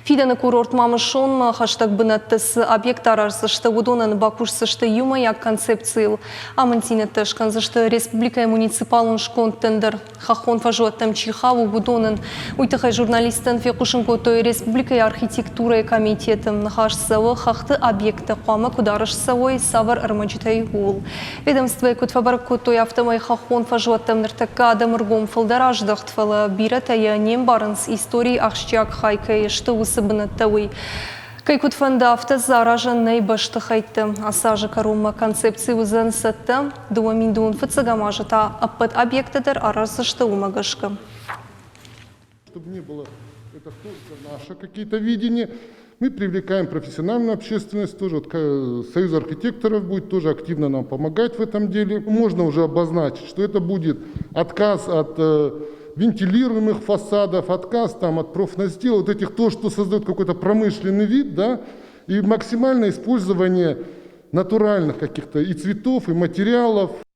Фидӕны курорт Мамысонмӕ хӕстӕг бынӕтты цы объекттӕ араздзысты, уыдонӕн бакусдзысты иумӕйаг концепцийыл. Амынддзинӕдтӕ скӕндзысты республикӕйы муниципалон скондтӕн дӕр. Хӕххон фӕзуӕттӕм чи хауы, уыдонӕн. Уый тыххӕй журналисттӕн фехъусын кодтой республикӕйы архитектурӕйы комитеты. Ныхас цӕуы, хӕхты объекттӕ хъуамӕ куыд арӕзт цӕуой, цавӕр ӕрмӕджытӕй, ууыл. Ведомствойы куыд фӕбӕрӕг кодтой, афтӕмӕй хӕххон фӕзуӕттӕм ныртӕккӕ адӕмы ргом фылдӕр аздӕхт, фӕлӕ бирӕтӕ йӕ не мбарынц, историйы ахсджиаг хай кӕй сты, уыцы бынӕттӕ, уый. Кӕй куыд фӕнды, афтӕ дзы аразӕн нӕй бӕстыхӕйтты. Ацы азы кӕронмӕ концепци уыдзӕн цӕттӕ. 2025 азы та ӕппӕт объекттӕ дӕр араздзысты уымӕ гӕсгӕ. Чтобы не было это только наше какие-то видения, мы привлекаем профессиональную общественность тоже. Вот Союз архитекторов будет тоже активно нам помогать в этом деле. Можно уже обозначить, что это будет отказ от вентилируемых фасадов, отказ там от профнастила, вот этих то, что создает какой-то промышленный вид, да, и максимальное использование натуральных каких-то и цветов, и материалов.